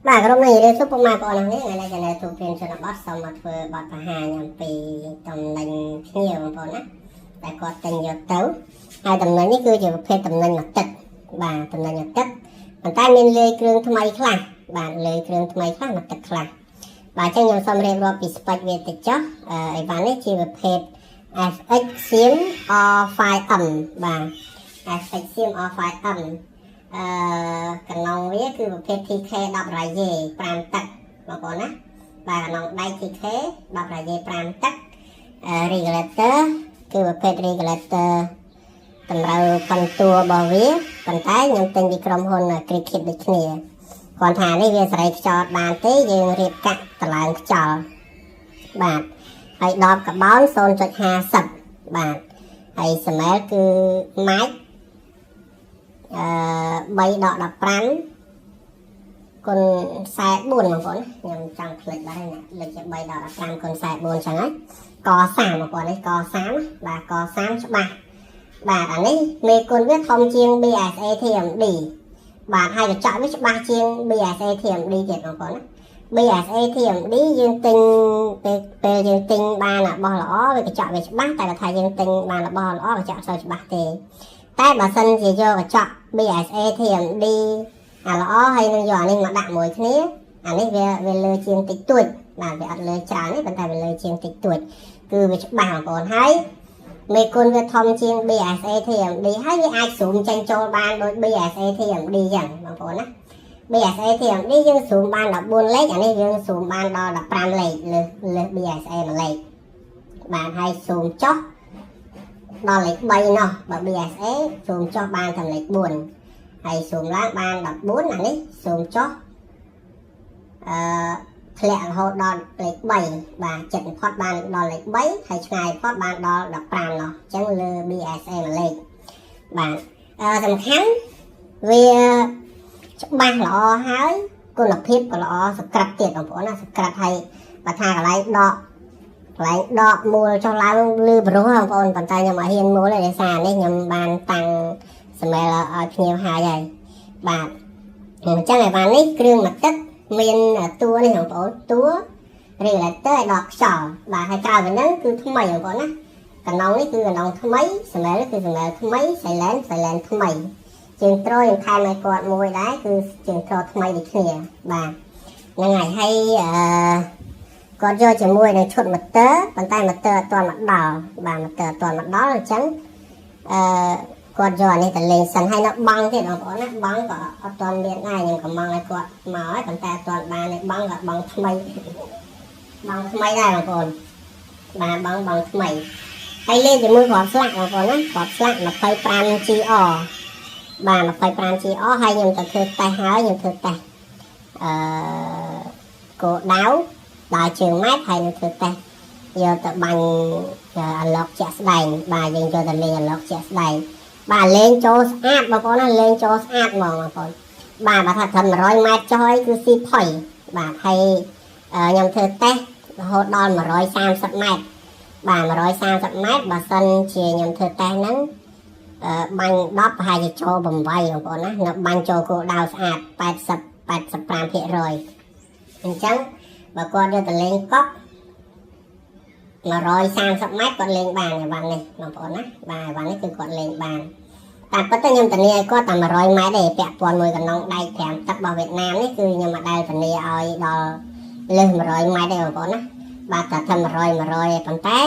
បាទក្រុមនេះរៀបសួរពុកម៉ែបងប្អូននេះថ្ងៃនេះ Channel ទូព្រៀនជនបទសូមមកធ្វើបទបង្ហាញអំពីតំណែងភ្ញៀវបងប្អូនណាតែគាត់ទិញយកទៅហើយតំណែងនេះគឺជាប្រភេទតំណែងមកទឹកបាទតំណែងមកទឹកប៉ុន្តែមានលាយគ្រឿងថ្មីខ្លះបាទលាយគ្រឿងថ្មីខ្លះមកទឹកខ្លះបាទអញ្ចឹងខ្ញុំសូមរៀបរាប់ពី spec វាតិចចុះអីវ៉ាន់នេះជាប្រភេទ FX SIM R5M បាទ FX SIM R5M អឺកណុងវាគឺប្រភេទ TK 10រ៉ាយេ5ទឹកបងប្អូនណាបាទកណុងដៃ TK 10រ៉ាយេ5ទឹកអឺ regulator គឺប្រភេទ regulator តម្រូវប៉ុនតួរបស់វាប៉ុន្តែខ្ញុំទិញពីក្រុមហ៊ុន Cricket ដូចគ្នាគ្រាន់ថានេះវាសេរីខ្យល់បានទេយើងរៀបកាក់តម្លើងខ្យល់បាទហើយដបកាបោន0.50បាទហើយសម្ែលគឺម៉ាច់ អឺ3ដក15គុណ44បងប្អូនខ្ញុំចង់ភ្លេចបាត់ហើយណាលើកជា3ដក15គុណ44ចឹងហើយក30បងប្អូននេះក30បាទក30ច្បាស់បាទអានេះមេគុណវាធំជាង BSA TMD បាទហើយកញ្ចក់វាច្បាស់ជាង BSA TMD ទៀតបងប្អូនណា BSA TMD យើងទិញពេលពេលយើងទិញបានរបស់ល្អវាកញ្ចក់វាច្បាស់តែបើថាយើងទិញបានរបស់ល្អកញ្ចក់អត់សូវច្បាស់ទេតែបើសិនជាយកកញ្ចក់ BSA TMD អាល្អហើយនឹងយកអានេះមកដាក់មួយគ្នាអានេះវាវាលើជាងតិចតួចបាទវាអត់លើច្រើនទេប៉ុន្តែវាលើជាងតិចតួចគឺវាច្បាស់បងប្អូនហើយមេគុណវាធំជាង BSA TMD ហើយវាអាច zoom ចេញចូលបានដូច BSA TMD ចឹងបងប្អូនណា BSA TMD យើង zoom បាន14លេខអានេះយើង zoom បានដល់15លេខលើសលើស BSA មួយលេខបាទហើយ zoom ចុះដល់លេខ3នោះបើ BSA zoom ចុះបានតែលេខ4ហើយ zoom ឡើងបាន14អានេះ zoom ចុះអឺធ្លាក់រហូតដល់លេខ3បាទចិត្តបំផុតបានដល់លេខ3ហើយឆ្ងាយបំផុតបានដល់15នោះអញ្ចឹងលើ BSA មួយលេខបាទអឺសំខាន់វាច្បាស់ល្អហើយគុណភាពក៏ល្អសក្រិតទៀតបងប្អូនណាសក្រិតហើយបើថាកន្លែងដកកន្លែងដកមូលចុះឡើងលឺព្រោះបងប្អូនប៉ុន្តែខ្ញុំអត់ហ៊ានមូលទេដោយសារនេះខ្ញុំបានតាំងសម្រាប់ឲ្យភ្ញៀវហើយហើយបាទអញ្ចឹងឯវ៉ាន់នេះគ្រឿងមកទឹកមានតួនេះបងប្អូនតួ regulator ឲ្យដកខ្យល់បាទហើយក្រៅពីហ្នឹងគឺថ្មីបងប្អូនណាកណុងនេះគឺកណុងថ្មីសម្រាប់គឺសម្រាប់ថ្មី silent silent ថ្មីជើងទ្រយើងថែមឲ្យគាត់មួយដែរគឺជើងទ្រថ្មីដូចគ្នាបាទហ្នឹងហើយហើយអឺគាត់យកជាមួយនឹងឈុតម៉ូទ័រប៉ុន្តែម៉ូទ័រអត់ទាន់មកដល់បាទម៉ូទ័រអត់ទាន់មកដល់អញ្ចឹងអឺគាត់យកអានេះទៅលេងសិនហើយនៅបង់ទៀតបងប្អូនណាបង់ក៏អត់ទាន់មានដែរខ្ញុំកំងឲ្យគាត់មកហើយប៉ុន្តែអត់ទាន់បានទេបង់ក៏បង់ថ្មីបង់ថ្មីដែរបងប្អូនបាទបង់បង់ថ្មីហើយលេងជាមួយគ្រាប់ស្លាក់បងប្អូនណាគ្រាប់ស្លាក់25 GR បាទ25 GR ហើយខ្ញុំទៅធ្វើតេស្តហើយខ្ញុំធ្វើតេស្តអឺគោដៅដល់ជើងម៉ែត្រហើយនឹងធ្វើតេស្តយកទៅបាញ់អាឡុកជាក់ស្ដែងបាទយើងយកទៅលេងអាឡុកជាក់ស្ដែងបាទលេងចូលស្អាតបងប្អូនណាលេងចូលស្អាតហ្មងបងប្អូនបាទបើថាត្រឹម100ម៉ែត្រចុះអីគឺស៊ីផុយបាទហើយខ្ញុំធ្វើតេស្តរហូតដល់130ម៉ែត្របាទ130ម៉ែត្របើសិនជាខ្ញុំធ្វើតេស្តហ្នឹងអឺបាញ់10ប្រហែលជាចូល8បងប្អូនណានៅបាញ់ចូលគោលដៅស្អាត80 85%អញ្ចឹងបើគាត់យកទៅលេងកុក130ម៉ែត្រគាត់លេងបានអីវ៉ាន់នេះបងប្អូនណាបាទអីវ៉ាន់នេះគឺគាត់លេងបានតាមពិតទៅខ្ញុំធានាឲ្យគាត់តែ100ម៉ែត្រទេពាក់ព័ន្ធមួយកណ្ដុងដែក5ទឹករបស់វៀតណាមនេះគឺខ្ញុំមិនដែលធានាឲ្យដល់លើស100ម៉ែត្រទេបងប្អូនណាបាទតែធ្វើ100 100ទេប៉ុន្តែ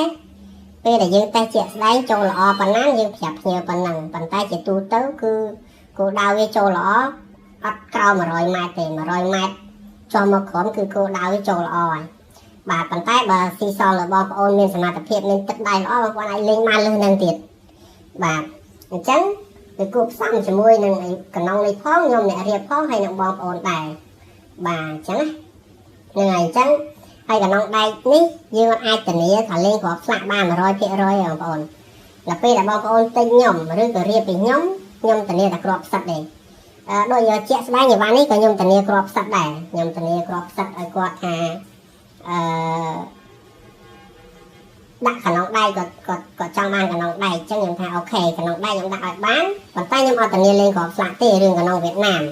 ពេលដែលយើងតេស្តជាក់ស្ដែងចូលល្អប៉ុណ្ណាយើងប្រាប់ភ្ញៀវប៉ុណ្ណឹងប៉ុន្តែជាទូទៅគឺគោលដៅវាចូលល្អអត់ក្រោម100ម៉ែត្រទេ100ម៉ែត្រចុះមកក្រោមគឺគោលដៅវាចូលល្អហើយបាទប៉ុន្តែបើស៊ីសល់របស់បងប្អូនមានសមត្ថភាពមានទឹកដៃល្អបងប្អូនអាចលេងបានលើសនឹងទៀតបាទអញ្ចឹងវាគួបផ្សំជាមួយនឹងកណ្ដុងនេះផងខ្ញុំអ្នករៀបផងហើយនឹងបងប្អូនដែរបាទអញ្ចឹងណាហ្នឹងហើយអញ្ចឹងហើយកណ្ដុងដែកនេះយើងអាចធានាថាលេងគ្រាប់ស្លាក់បាន100%បងប្អូនដល់ពេលដែលបងប្អូនទិញខ្ញុំឬក៏រៀបពីខ្ញុំខ្ញុំធានាតែគ្រាប់ផ្សិតទេអឺដូចជាក់ស្ដែងអីវ៉ាន់នេះក៏ខ្ញុំធានាគ្រាប់ផ្សិតដែរខ្ញុំធានាគ្រាប់ផ្សិតឲ្យគាត់ថាអឺដាក់កណ្ដុងដែកគាត់គាត់គាត់ចង់បានកណ្ដុងដែកអញ្ចឹងខ្ញុំថា OK កណ្ដុងដែកខ្ញុំដាក់ឲ្យបានប៉ុន្តែខ្ញុំអត់ធានាលេងគ្រាប់ស្លាក់ទេរឿងកណ្ដុងវៀតណាម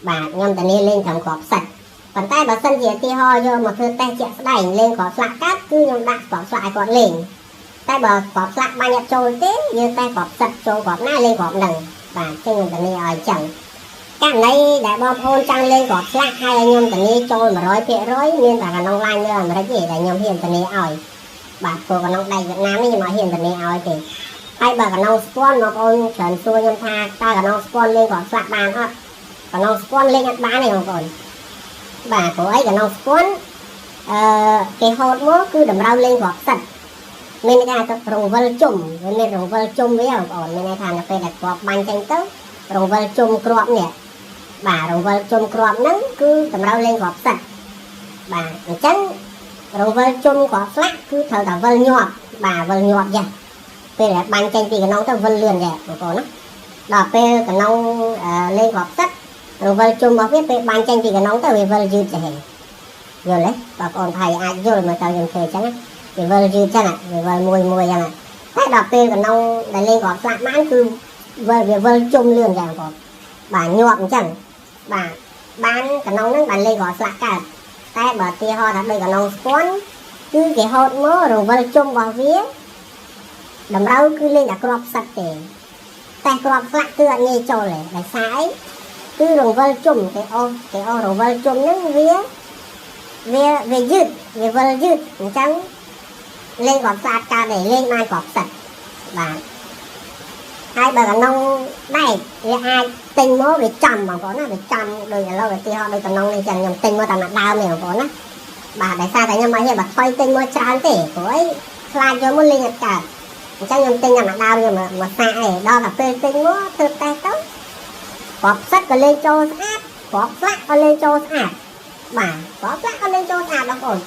បាទខ្ញុំធានាលេងត្រឹមគ្រាប់ផ្សិត ប៉ុន្តែបើសិនជាឧទាហរណ៍យកមកធ្វើតេស្តជាក់ស្ដែងលេងគ្រាប់ស្លាកកាត់គឺខ្ញុំដាក់គ្រាប់ស្លាកឲ្យគាត់លេងតែបើគ្រាប់ស្លាកបាញ់អត់ចូលទេយើងតែគ្រាប់សិតចូលគ្រាប់ណាលេងគ្រាប់ហ្នឹងបាទចឹងខ្ញុំធានាឲ្យចឹងករណីដែលបងប្អូនចង់លេងគ្រាប់ស្លាកហើយឲ្យខ្ញុំធានាចូល100%មានតែក្នុងឡាញនៅអាមេរិកទេដែលខ្ញុំហ៊ានធានាឲ្យបាទព្រោះក្នុងដៃវៀតណាមនេះខ្ញុំអត់ហ៊ានធានាឲ្យទេហើយបើក្នុងស្ពាន់បងប្អូនច្រើនសួរខ្ញុំថាតើក្នុងស្ពាន់លេងគ្រាប់ស្លាកបានអត់ក្នុងស្ពាន់លេងអត់បានទេបងប្អូនបាទព្រោះអីក្នុងស្ពាន់អឺគេហូតមកគឺតម្រូវលេងគ្រាប់សិតមានន័យថាទៅរង្វិលជុំវាមានរង្វិលជុំវាបងប្អូនមានន័យថានៅពេលដែលគ្រាប់បាញ់ចេញទៅរង្វិលជុំគ្រាប់នេះបាទរង្វិលជុំគ្រាប់ហ្នឹងគឺតម្រូវលេងគ្រាប់សិតបាទអញ្ចឹងរង្វិលជុំគ្រាប់ស្លាកគឺត្រូវតែវិលញាប់បាទវិលញាប់ចាស់ពេលដែលបាញ់ចេញពីកណ្ដុងទៅវិលលឿនចាបងប្អូនណាដល់ពេលកណ្ដុងលេងគ្រាប់សិតរង្វិលជុំរបស់វាពេលបាញ់ចេញពីកណ្ដុងទៅវាវិលយឺតចាស់យល់ទេបងប្អូនថៃអាចយល់មើលទៅខ្ញុំធ្វើអញ្ចឹងវាវិលយឺតចឹងវាវិលមួយមួយចឹងតែដល់ពេលកណ្ដុងដែលលេងគ្រាប់ស្លាកបានគឺវិលវាវិលជុំលឿនចឹងបងប្អូនបាទញាប់អញ្ចឹងបាទបានកណ្ដុងហ្នឹងបានលេងគ្រាប់ស្លាកកើតតែបើទីហោថាដូចកណ្ដុងស្ពាន់គឺគេហូតមករង្វិលជុំរបស់វាតម្រូវគឺលេងតែគ្រាប់ផ្សិតទេតែគ្រាប់ស្លាកគឺអត់ងាយចូលទេដោយសារអីគឺរង្វិលជុំគេអូសគេអូសរង្វិលជុំហ្នឹងវាវាវាយឺតវាវិលយឺតអញ្ចឹងលេងគ្រាប់ស្អាតកើតទេលេងបានគ្រាប់ផ្សិតបាទហើយបើកណ្ដុងដែកវាអាចទិញមកវាចំបងប្អូនណាវាចំដូចឥឡូវឧទាហរណ៍ដូចកណ្ដុងនេះចឹងខ្ញុំទិញមកតែមួយដើមទេបងប្អូនណាបាទដោយសារតែខ្ញុំអត់ហ៊ានបើថយទិញមកច្រើនទេព្រោះអីខ្លាចយកមកលេងអត់កើតអញ្ចឹងខ្ញុំទិញតែមួយដើមយកមកមកសាកឯងដល់តែពេលទិញមកធ្វើតេស្តទៅគ្រាប់ផ្សិតក៏លេងចូលស្អាតគ្រាប់ស្លាកក៏លេងចូលស្អាតបាទគ្រាប់ស្លាកក៏លេងចូលស្អាតបងប្អូន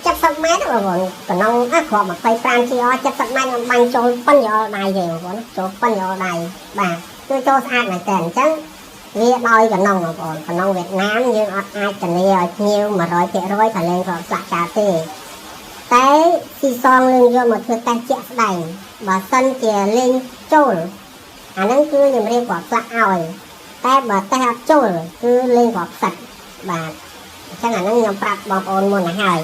70ម៉ែត្របងប្អូនកណ្ដុងអះគ្រាប់25 GR 70ម៉ែត្រខ្ញុំបាញ់ចូលប៉ុនយកដៃទេបងប្អូនចូលប៉ុនយកដៃបាទគឺចូលស្អាតមែនតើអញ្ចឹងវាដោយកណ្ដុងបងប្អូនកណ្ដុងវៀតណាមយើងអត់អាចធានាឲ្យភ្ញៀវ100%ថាលេងគ្រាប់ស្លាកកើតទេតែស៊ីសងនឹងយកមកធ្វើតេស្តជាក់ស្ដែងបើសិនជាលេងចូលអាហ្នឹងគឺខ្ញុំរៀបគ្រាប់ស្លាកឲ្យតែបើតេស្តអត់ចូលគឺលេងគ្រាប់ផ្សិតបាទអញ្ចឹងអាហ្នឹងខ្ញុំប្រាប់បងប្អូនមុនទៅហើយ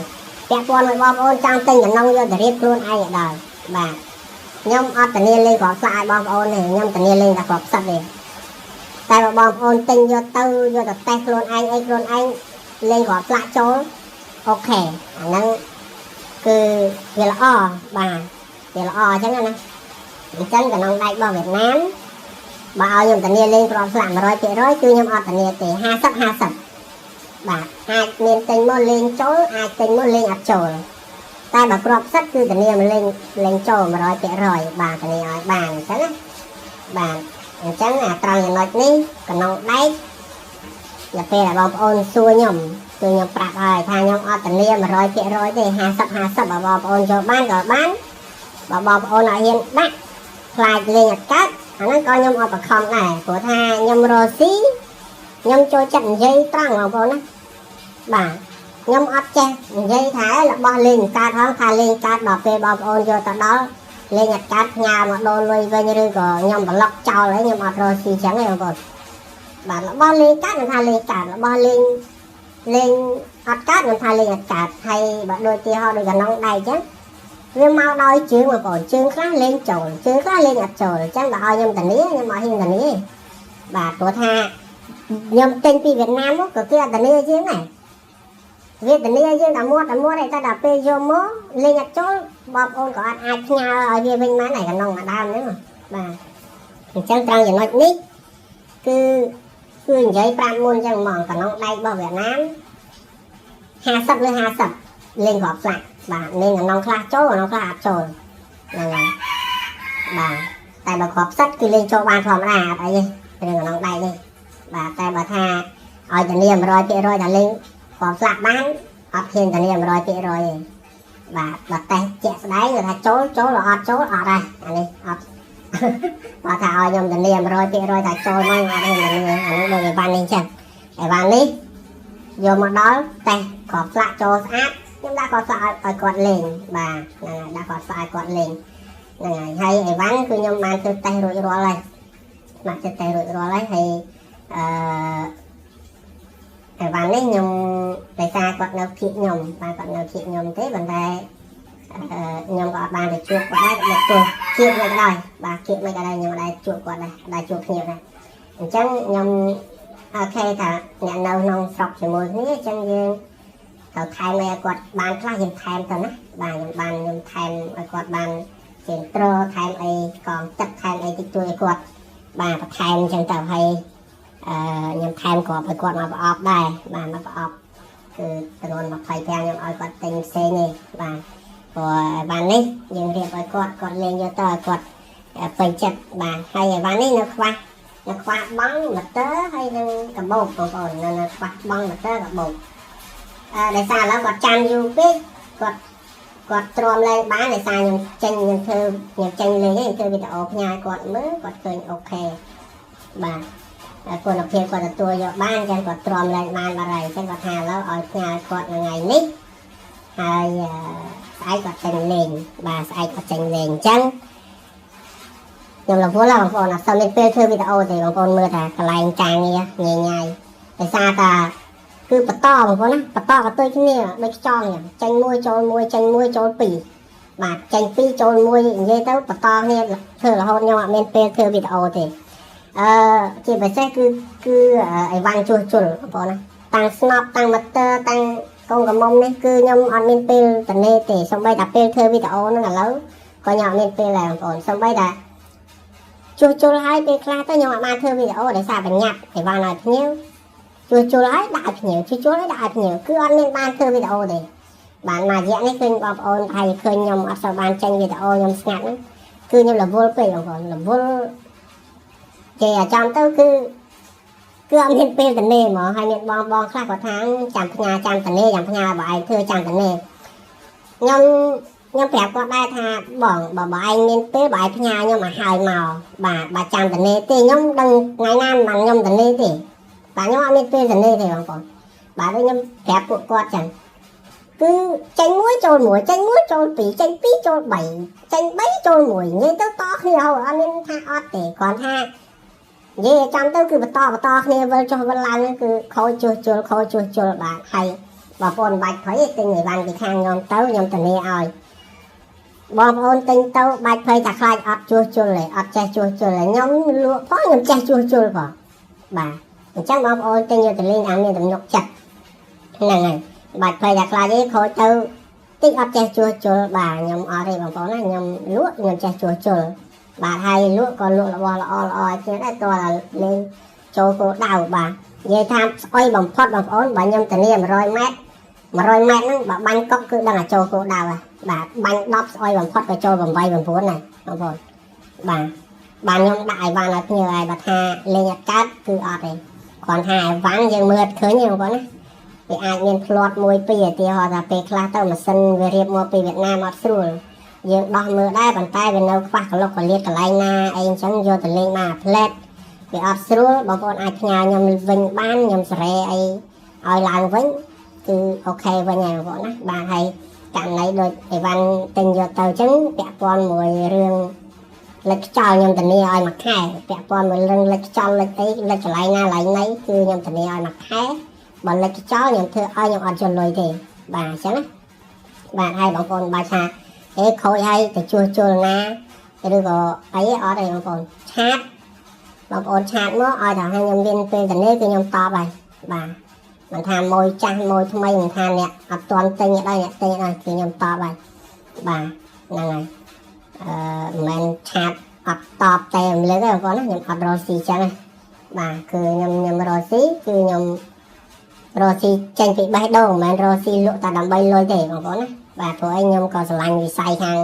ពាក់ព័ន្ធមួយបងប្អូនចង់ទិញកណ្ដុងយកទៅរៀបខ្លួនឯងឲ្យដល់បាទខ្ញុំអត់ធានាលេងគ្រាប់ស្លាកឲ្យបងប្អូនទេខ្ញុំធានាលេងតែគ្រាប់ផ្សិតទេតែបើបងប្អូនទិញយកទៅយកទៅតេស្តខ្លួនឯងអីខ្លួនឯងលេងគ្រាប់ស្លាកចូល OK អាហ្នឹងគឺវាល្អបាទវាល្អអញ្ចឹងណាអញ្ចឹងកណ្ដុងដែករបស់វៀតណាមបើឲ្យខ្ញុំធានាលេងគ្រាប់ស្លាក100%គឺខ្ញុំអត់ធានាទេ50 50បាទអាចមានទិញមកលេងចូលអាចទិញមកលេងអត់ចូលតែបើគ្រាប់ផ្សិតគឺធានាមកលេងលេងចូល100%បាទធានាឲ្យបានអញ្ចឹងណាបាទអញ្ចឹងអាត្រង់ចំណុចនេះកណ្ដុងដែកដល់ពេលដែលបងប្អូនសួរខ្ញុំគឺខ្ញុំប្រាប់ហើយថាខ្ញុំអត់ធានា100%ទេ50 50បើបងប្អូនចូលបានក៏បានបើបងប្អូនអត់ហ៊ានដាក់ខ្លាចលេងអត់កើតអាហ្នឹងក៏ខ្ញុំអត់បខំដែរព្រោះថាខ្ញុំរកស៊ីខ្ញុំចូលចិត្តនិយាយត្រង់បងប្អូនណាបាទខ្ញុំអត់ចេះនិយាយថារបស់លេងកើតហងថាលេងកើតដល់ពេលបងប្អូនយកទៅដល់លេងអត់កើតផ្ញើមកដូរលុយវិញឬក៏ខ្ញុំប្លុកចោលហើយខ្ញុំអត់រកស៊ីចឹងទេបងប្អូនបាទរបស់លេងកើតខ្ញុំថាលេងកើតរបស់លេងលេងអត់កើតខ្ញុំថាលេងអត់កើតហើយបើដូចទីហោដូចកណ្ដុងដែកចឹងវាមកដោយជើងបងប្អូនជើងខ្លះលេងចូលជើងខ្លះលេងអត់ចូលអញ្ចឹងបើឲ្យខ្ញុំធានាខ្ញុំអត់ហ៊ានធានាទេបាទព្រោះថាខ្ញុំទិញពីវៀតណាមមកក៏គេអត់ធានាជាងដែរវាធានាយើងតែមាត់តែមាត់ឯតែដល់ពេលយកមកលេងអត់ចូលបងប្អូនក៏អត់អាចផ្ញើឲ្យវាវិញបានដែរកណ្ដុងមួយដើមហ្នឹងបាទអញ្ចឹងត្រង់ចំណុចនេះគឺគឺនិយាយប្រាប់មុនអញ្ចឹងហ្មងកណ្ដុងដែករបស់វៀតណាម50លើ50លេងគ្រាប់ស្លាកបាទលេងកណ្ដុងខ្លះចូលកណ្ដុងខ្លះអត់ចូលហ្នឹងហើយបាទតែបើគ្រាប់ផ្សិតគឺលេងចូលបានធម្មតាអត់អីទេរឿងកណ្ដុងដែកនេះបាទតែបើថាឲ្យធានា100%ថាលេងគ្រាប់ស្លាកបានអត់ហ៊ានធានា100%ទេបាទបើតេស្តជាក់ស្ដែងថាចូលចូលអត់ចូលអត់ដែរអានេះអត់ បើថាឲ្យខ្ញុំធានា100%ថាចូលមកអត់ហ៊ានធានាអានេះដូចអីវ៉ាន់នេះចឹងអីវ៉ាន់នេះយកមកដល់តេស្តគ្រាប់ស្លាកចូលស្អាតខ្ញុំដាក់គ្រាប់ស្លាកឲ្យគាត់លេងបាទហ្នឹងហើយដាក់គ្រាប់ស្លាកឲ្យគាត់លេងហ្នឹងហើយហើយអីវ៉ាន់គឺខ្ញុំបានធ្វើតេស្តរួចរាល់ហើយបានធ្វើតេស្តរួចរាល់ហើយហើយអឺអីវ៉ាន់នេះខ្ញុំ គាត់នៅគៀកខ្ញុំបាទគាត់នៅគៀកខ្ញុំទេប៉ុន្តែអឺខ្ញុំក៏អត់បានទៅជួបគាត់ដែរគាត់ទោះគៀកមិនក៏ដោយបាទគៀកមិនក៏ដោយខ្ញុំអត់ដែរជួបគាត់ដែរអត់ដែរជួបគ្នាដែរអញ្ចឹងខ្ញុំ OK ថាអ្នកនៅក្នុងស្រុកជាមួយគ្នាអញ្ចឹងយើងត្រូវថែមឲ្យគាត់បានខ្លះយើងថែមទៅណាបាទខ្ញុំបានខ្ញុំថែមឲ្យគាត់បានជាត្រថែមអីកងទឹកថែមអីតិចតួចឲ្យគាត់បាទបន្ថែមអញ្ចឹងទៅហើយអឺខ្ញុំថែមគ្រាប់ឲ្យគាត់មកប្រអប់ដែរបាទមកប្រអប់គឺចំនួន25ខ្ញុំឲ្យគាត់ទិញផ្សេងនេះបាទព្រោះបាននេះយើងរៀបឲ្យគាត់គាត់លេងយកទៅឲ្យគាត់ពេញចិត្តបាទហើយឲ្យបាននេះនៅខ្វះបង់ម៉ូទ័រហើយនឹងកាបូបបងប្អូននៅខ្វះបង់ម៉ូទ័រកាបូបអឺដោយសារឥឡូវគាត់ចាំយូរពេកគាត់គាត់ទ្រាំលែងបានដោយសារខ្ញុំចេញខ្ញុំធ្វើខ្ញុំចេញលេងខ្ញុំធ្វើវីដេអូផ្ញើគាត់មើលគាត់ឃើញ OK បាទគុណភាពគាត់ទទួលយកបានអញ្ចឹងគាត់ទ្រាំលែងបានបាត់ហើយអញ្ចឹងគាត់ថាឥឡូវឲ្យផ្ញើគាត់ថ្ងៃនេះហើយស្អែកគាត់ចេញលេងបាទស្អែកគាត់ចេញលេងអញ្ចឹងខ្ញុំរវល់បងប្អូនអត់សូវមានពេលធ្វើវីដេអូទេបងប្អូនមើលថាកន្លែងការងារញ៉ៃញ៉ៃដោយសារតាគឺបន្តបងប្អូនណាបន្តក៏ទុយគ្នាដូចខ្យងអញ្ចឹងចេញមួយចូលមួយចេញមួយចូលពីរបាទចេញពីរចូលមួយនិយាយទៅបន្តគ្នាធ្វើរហូតខ្ញុំអត់មានពេលធ្វើវីដេអូទេអឺជាពិសេសគឺគឺអីវ៉ាន់ជួសជុលបងប្អូនណាតាំងស្នប់តាំងម៉ូទ័រតាំងកងកំមុំនេះគឺខ្ញុំអត់មានពេលតនេទេសូម្បីតែពេលធ្វើវីដេអូហ្នឹងឥឡូវក៏ខ្ញុំអត់មានពេលដែរបងប្អូនសូម្បីតែជួសជុលហើយពេលខ្លះទៅខ្ញុំអត់បានធ្វើវីដេអូដោយសារបញ្ញាប់អីវ៉ាន់ឲ្យភ្ញៀវជួសជុលហើយដាក់ឲ្យភ្ញៀវជួសជុលហើយដាក់ឲ្យភ្ញៀវគឺអត់មានបានធ្វើវីដេអូទេបានមួយរយៈនេះឃើញបងប្អូនហើយឃើញខ្ញុំអត់សូវបានចេញវីដេអូខ្ញុំស្ងាត់ហ្នឹងគឺខ្ញុំរវល់ពេកបងប្អូនរវល់គេអាចំទៅគឺគឺអត់មានពេលតនេហ្មងហើយមានបងបងខ្លះគាត់ថាចាំផ្ញើចាំតនេចាំផ្ញើបើឯងធ្វើចាំតនេខ្ញុំខ្ញុំប្រាប់គាត់ដែរថាបងបើបើឯងមានពេលបើឯងផ្ញើខ្ញុំឲ្យហើយមកបាទបើចាំតនេទេខ្ញុំដឹងថ្ងៃណាមិនខ្ញុំតនេទេបាទខ្ញុំអត់មានពេលតនេទេបងប្អូនបាទដូចខ្ញុំប្រាប់ពួកគាត់ចឹងគឺចេញមួយចូលមួយចេញមួយចូលពីរចេញពីរចូល3ចេញ3ចូលមួយនិយាយទៅតគ្នាហូរអត់មានថាអត់ទេគ្រាន់ថានិយាយចាំទៅគឺបន្តបន្តគ្នាវិលចុះវិលឡើងហ្នឹងគឺខូចជួសជុលខូចជួសជុលបាទហើយបងប្អូនបាច់ភ័យទិញអីវ៉ាន់ពីខាងខ្ញុំទៅខ្ញុំធានាឲ្យបងប្អូនទិញទៅបាច់ភ័យថាខ្លាចអត់ជួសជុលទេអត់ចេះជួសជុលទេខ្ញុំលក់ផងខ្ញុំចេះជួសជុលផងបាទអញ្ចឹងបងប្អូនទិញយកទៅលេងអាមានទំនុកចិត្តហ្នឹងហើយបាច់ភ័យថាខ្លាចទេខូចទៅតិចអត់ចេះជួសជុលបាទខ្ញុំអត់ទេបងប្អូនណាខ្ញុំលក់ខ្ញុំចេះជួសជុលបាទហើយលក់ក៏លក់របស់ល្អល្អឲ្យគ្នាដែរតើលេងចូលគោលដៅបាទនិយាយថាស្អុយបំផុតបងប្អូនបើខ្ញុំធានា100ម៉ែត្រ100ម៉ែត្រហ្នឹងបើបាញ់កុកគឺដឹងតែចូលគោលដៅហើយបាទបាញ់10ស្អុយបំផុតក៏ចូល8 9ដែរបងប្អូនបាទបាទខ្ញុំដាក់អីវ៉ាន់ឲ្យភ្ញៀវហើយបើថាលេងអត់កើតគឺអត់ទេគ្រាន់ថាអីវ៉ាន់យើងមើលអត់ឃើញទេបងប្អូនណាវាអាចមានផ្លាត់មួយពីរឧទាហរណ៍ថាពេលខ្លះទៅម៉ាស៊ីនវារៀបមកពីវៀតណាមអត់ស្រួលយើងដោះមើលដែរប៉ុន្តែវានៅខ្វះកលុកកលៀតកន្លែងណាអីអញ្ចឹងយកទៅលេងមកផ្លែតវាអត់ស្រួលបងប្អូនអាចផ្ញើខ្ញុំវិញបានខ្ញុំសេរីអីឲ្យឡើងវិញគឺ OK វិញហើយបងប្អូនណាបាទហើយករណីដូចអីវ៉ាន់ទិញយកទៅអញ្ចឹងពាក់ព័ន្ធមួយរឿងលិចខ្យល់ខ្ញុំធានាឲ្យមួយខែពាក់ព័ន្ធមួយរឿងលិចខ្យល់លិចអីលិចកន្លែងណាកន្លែងណីគឺខ្ញុំធានាឲ្យមួយខែបើលិចខ្យល់ខ្ញុំធ្វើឲ្យខ្ញុំអត់ជន់លុយទេបាទអញ្ចឹងណាបាទហើយបងប្អូនបើថាអេខូចហើយទៅជួសជុលណាឬក៏អីអត់ទេបងប្អូន chat បងប្អូន chat មកឲ្យតែខ្ញុំមានពេលតនេះគឺខ្ញុំតបហើយបាទមិនថាមួយចាស់មួយថ្មីមិនថាអ្នកអត់ទាន់ទិញដល់អ្នកទិញដល់គឺខ្ញុំតបហើយបាទហ្នឹងហើយអឺមិនមែន chat អត់តបតែរំលឹកទេបងប្អូនណាខ្ញុំអត់រកស៊ីចឹងណាបាទគឺខ្ញុំខ្ញុំរកស៊ីគឺខ្ញុំរកស៊ីចេញពីបេះដូងមិនមែនរកស៊ីលក់តែដើម្បីលុយទេបងប្អូនណាបាទព្រោះអីខ្ញុំក៏ស្រឡាញ់វិស័យខាង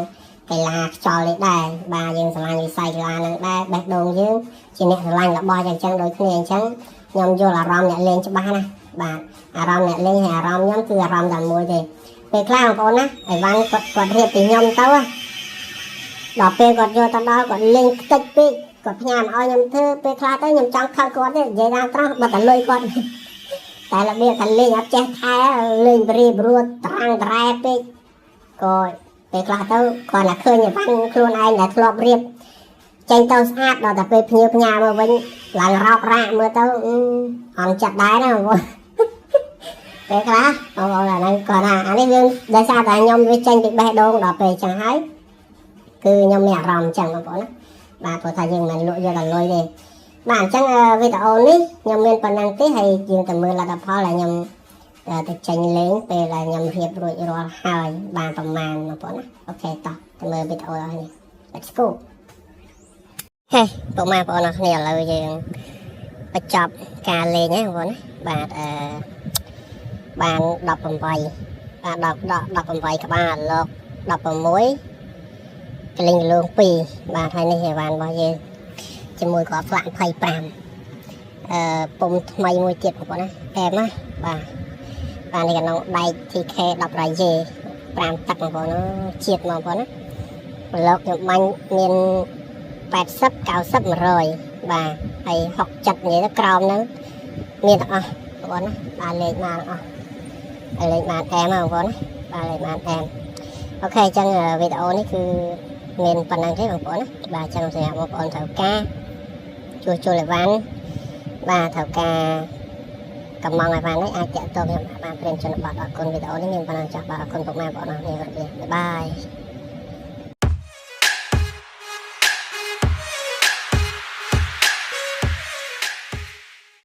កីឡាខ្យល់នេះដែរបាទយើងស្រឡាញ់វិស័យកីឡាហ្នឹងដែរបេះដូងយើងជាអ្នកស្រឡាញ់របស់ចឹងចឹងដូចគ្នាអញ្ចឹងខ្ញុំយល់អារម្មណ៍អ្នកលេងច្បាស់ណាបាទអារម្មណ៍អ្នកលេងហើយអារម្មណ៍ខ្ញុំគឺអារម្មណ៍តែមួយទេពេលខ្លះបងប្អូនណាអីវ៉ាន់គាត់គាត់រៀបពីខ្ញុំទៅដល់ពេលគាត់យកទៅដល់គាត់លេងខ្ទេចពេកគាត់ផ្ញើមកឲ្យខ្ញុំធ្វើពេលខ្លះទៅខ្ញុំចង់ខឹងគាត់ទេនិយាយតាមត្រង់បើតែលុយគាត់តែរបៀបថាលេងអត់ចេះថែលេងបរីបរួតត្រាំងត្រែពេកក៏ពេលខ្លះទៅគាត់តែឃើញអីវ៉ាន់ខ្លួនឯងដែលធ្លាប់រៀបចេញទៅស្អាតដល់តែពេលភ្ញៀវផ្ញើមកវិញឡើងរោគរាកមើលទៅអន់ចិត្តដែរណាបងប្អូន ពេលខ្លះបងប្អូនអាហ្នឹងគាត់ថាអានេះយើងដោយសារតែខ្ញុំវាចេញពីបេះដូងដល់ពេលចឹងហើយគឺខ្ញុំមានអារម្មណ៍ចឹងបងប្អូនណាបាទព្រោះថាយើងមិនលក់យកតែលុយទេបាទអញ្ចឹងវីដេអូនេះខ្ញុំមានប៉ុណ្ណឹងទេហើយយើងទៅមើលលទ្ធផលដែលខ្ញុំទៅចេញលេងពេលដែលខ្ញុំរៀបរួចរាល់ហើយបានប្រមាណបងប្អូនណាOK តោះទៅមើលវីដេអូនេះ Let's go. ហេពុកម៉ែបងប្អូនអរគ្នាឥឡូវយើងបញ្ចប់ការលេងហ្នឹងបងប្អូនណាបាទអឺបាន18បាទ10 18ក្បាលលោក16កលិងកលង2បាទហើយនេះអីវ៉ាន់របស់យើងជាមួយគ្រាប់ផ្លាក់25អឺពុំថ្មីមួយទៀតបងប្អូនណាអែមណាបាទបាទនេះកណ្ដុងដែក TK 10រ៉ាយេ5ទឹកបងប្អូនណាជាតិបងប្អូនណាប្រឡូកខ្ញុំបាញ់មាន80 90 100បាទហើយ60 70និយាយទៅក្រោមហ្នឹងមានទាំងអស់បងប្អូនណាបាទលេខបានអស់ហើយលេខបានអែមបងប្អូនណាបាទលេខបានអែម OK អញ្ចឹងវីដេអូនេះគឺមានប៉ុណ្ណឹងទេបងប្អូនណាបាទអញ្ចឹងសម្រាប់បងប្អូនត្រូវការជួសជុលអីវ៉ាន់បាទត្រូវការកំងអីវ៉ាន់នេះអាចតាក់ទងខ្ញុំបានព្រាមជនបទអរគុណវីដេអូនេះមានប៉ុណ្ណឹងចាស់បាទអរគុណពុកម៉ែបងប្អូនអរគ្នាគ្រប់លាbye bye.